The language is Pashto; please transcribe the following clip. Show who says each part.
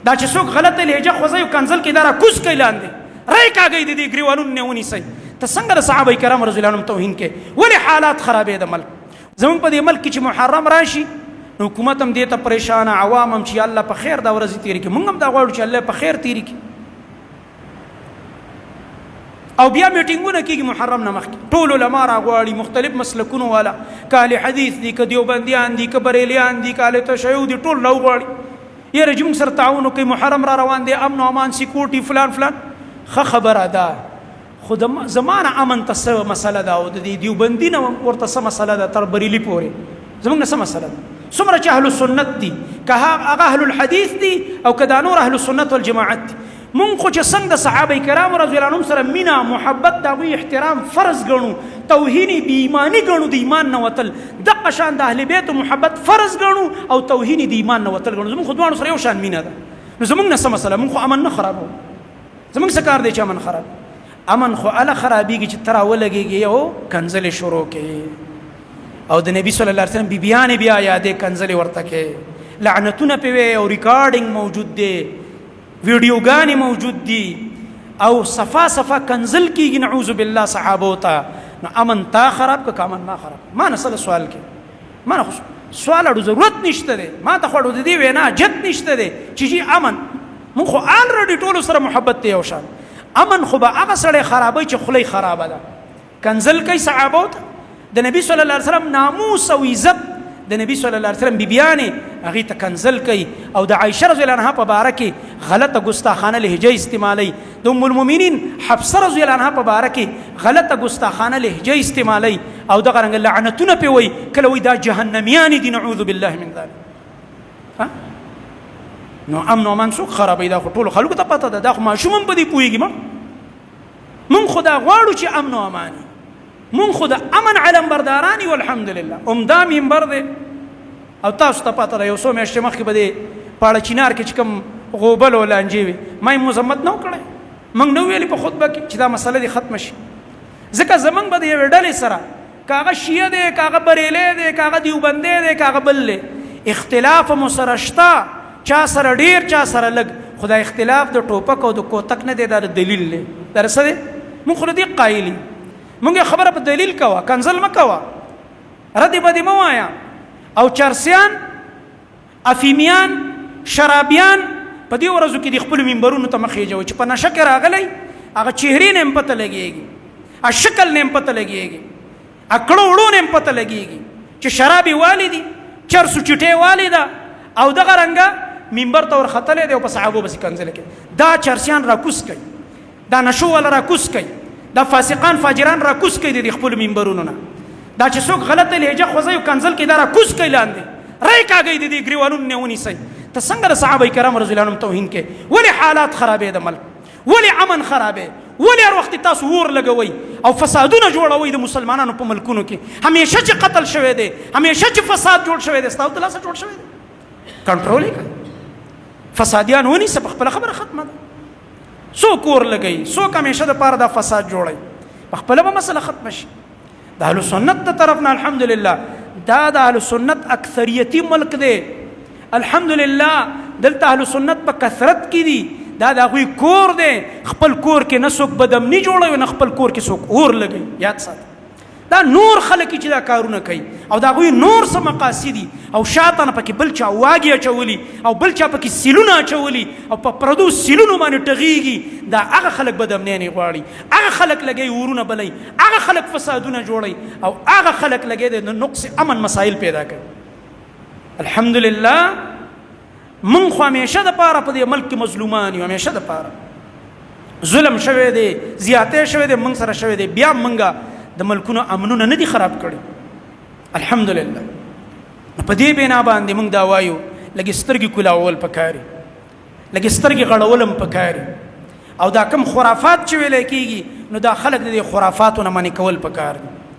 Speaker 1: دا چې څوک غلطه لهجه خوځي او کنزل کې دا را کوز کوي لاندې رای کاږي د دې ګریوانونو نه ونیسي. ته څنګه د صحابه کرام رضی الله عنهم توهین کې؟ ولې حالات خرابې د ملک؟ زمونږ په دې ملک کې چې محرم راشي نو حکومت هم دې ته پریشان، عوام هم چې الله په خیر دا ورځې تېرې کړي. مونږ هم دا غواړو چې الله په خیر تېرې کړي. او بیا میټینګونه کیږي محرم نه مخکې، ټول علما راغواړي، مختلف مسلکونو والا، که اهل حدیث دي، که دیوبندیان دي، که بریلیان دي، که اهل تشیع دي، ټول راوغواړي، یاره چې موږ سره تعاون وکړي، محرم را روان دی، امن او امان، سکیورټي، فلان فلان. ښه خبره ده، خو د زمانه امن ته څه مسله ده او د دې دیوبندي نه ورته څه مسله ده؟ تر بریلي پورې زموږ نه څه مسله ده؟ څومره چې اهل سنت دي، که هغه اهل الحدیث دي او که دا نور اهل سنت والجماعت دي، مونږ خو چې څنګه د صحابه کرامو رضی الله عنهم سره مینا، محبت، د هغوی احترام فرض ګڼو، توهین بې ایماني ګڼو، د ایمان نه وتل، دقه شان د اهل بیتو محبت فرض ګڼو او توهین د ایمان نه وتل ګڼو. زمونږ خو دواړو سره یو شان مینه ده، نو زمونږ نه څه مسله؟ مونږ خو امن نه خرابو. زمونږ څه کار دی چې امن خراب؟ امن خو اله خرابېږي چې ته راولګېږي او کنځلې شروع کوي او د نبی صلی الله علیه وسلم بیبیانې بیا یادې کنځلې ورته کوي، لعنتونه پې وي او ریکارډینګ موجود دی، ویډیوګانې موجود دي او صفا صفا کنزل کیږي، نعوذ بالله، صحابه ته. نو امن تا خراب که امن ما خراب؟ ما نه سره سوال کې، ما نه سوال اړو ضرورت نشته دی، ما ته خو د دې وینا جت نشته دی چې جی امن مونږ خو الریډي ټولو سره محبت دی یو شان. امن خو به هغه سړی خرابوي چې خوله یې خرابه ده، کنزل کوي صحابه ته، د نبی صلی الله علیه وسلم ناموس او عزت، د نبی صلی الله علیه وسلم بیبیانې هغه ته کنزل کوي او د عائشه رضی الله عنها په باره کې غلطه ګستاخانه لهجه استعمالوي، د ام المؤمنین حفصه رضی الله عنها په باره کې غلطه ګستاخانه لهجه استعمالوي او دغه رنګ لعنتونه پې وایي، کله وایي دا جهنميان دي، نعوذ بالله من ذلک. نو امن او امان څوک خرابوي؟ دا خو ټولو خلکو ته پته ده، دا خو ماشوم هم په دې پوهېږي. مونږ خو دا غواړو چې امن او امان، مونږ خو د امن علم برداران یو، الحمدلله. همدا منبر دی او تاسو ته پته ده، یو څو میاشتې مخکې به دې پاړه چینار کې چې کوم غوبل او لانجې وې، ما یې مذمت نه وکړی، موږ نه ویلي په خطبه کې چې دا مسله دې ختمه شي، ځکه زمونږ به د یوې ډلې سره، که هغه شیعه دی، که هغه بریلی دی، که هغه دیوبندی دی، که هغه بل دی، اختلاف مو سره شته، چا سره ډیر، چا سره لږ، خو دا اختلاف د ټوپک او د کوتک نه دی، دا د دلیل دی. دا څه دی؟ موږ خو دې قایل یو. موږ خبره په دلیل کوه، کنزل مه کوه، ردې بدې مه وایه. او چرسیان، افیمیان، شرابیان په دې ورځو کې د خپلو منبرونو ته مه خېژوئ چې په نشه کې راغلی، هغه چهرې نه هم پته لګېږي، شکل نه هم پته لګېږي، کړو وړو نه هم پته لګېږي چې شراب یې والي دي، چرسو چټې والي ده او دغه رنګه منبر ته ورختلی دی او په صحابو پسې کنځلې کوي. دا چرسیان راکوز کوي، دا نشو والا راکوز کوي، دا فاسقان فاجران راکوز کوي د خپلو منبرونو نه. دا چې څوک غلطه لهجه خوځوي او کنځل کوي، دا راکوز کوي لاندې رای کاږي، د دې ګریوانونو نه ونیسئ. ته څنګه د صحابه کرام رضی الله عنهم توهین کوې؟ ولې حالات خرابې د ملک؟ ولې امن خرابې؟ ولې هر وخت تاسو ور لګوي او فسادونه جوړوي د مسلمانانو په ملکونو کې؟ همیشه چې قتل شوی دی، همیشه چې فساد جوړ شوی دی، ستاسو د لاسه جوړ شوی دی. کنټرول یې کړه، فسادیان ونیسه، په خپله خبره ختمه ده. څوک اور لګوي، څوک همیشه دپاره دا فساد جوړوي، په خپله به مسله ختمه شي. د اهل سنت د طرف نه الحمدلله دا د اهل سنت اکثریتی ملک دی، الحمدلله دلته اهل سنت په کثرت کې دي. دا د هغوی کور دی، خپل کور کې نه څوک بدامني جوړوي، نه خپل کور کې څوک اور لګوي. یاد ساته، دا نور خلک چې دا کارونه کوي او دا غوی نور څه مقاصد دي او شاته نه پکې بل چا واګي اچولي او بل چا پکې سیلونه اچولي او په پردو سیلونو باندې ټغیږي، دا هغه خلک بدامنۍ نه غواړي، هغه خلک لګي ورونه بلې، هغه خلک فسادونه جوړي او هغه خلک لګي د نقص امن مسائل پیدا کوي. الحمدلله مونږ خو همیشه د پاره په دې ملک کې مظلومان یو، همیشه د پاره ظلم شوی دی، زیاتی شوی دی، مونږ سره شوی دی، بیا مونږ د ملکونو امنونه نه دي خراب کړي، الحمدلله. په دې بنا باندې مونږ دا وایو، لږې سترګې کولاول پکاري، لږې سترګې غړول هم پکاري، او دا کم خرافات چې ویلی کېږي نو دا خلک د دې خرافاتو نه منع کول پکار دي.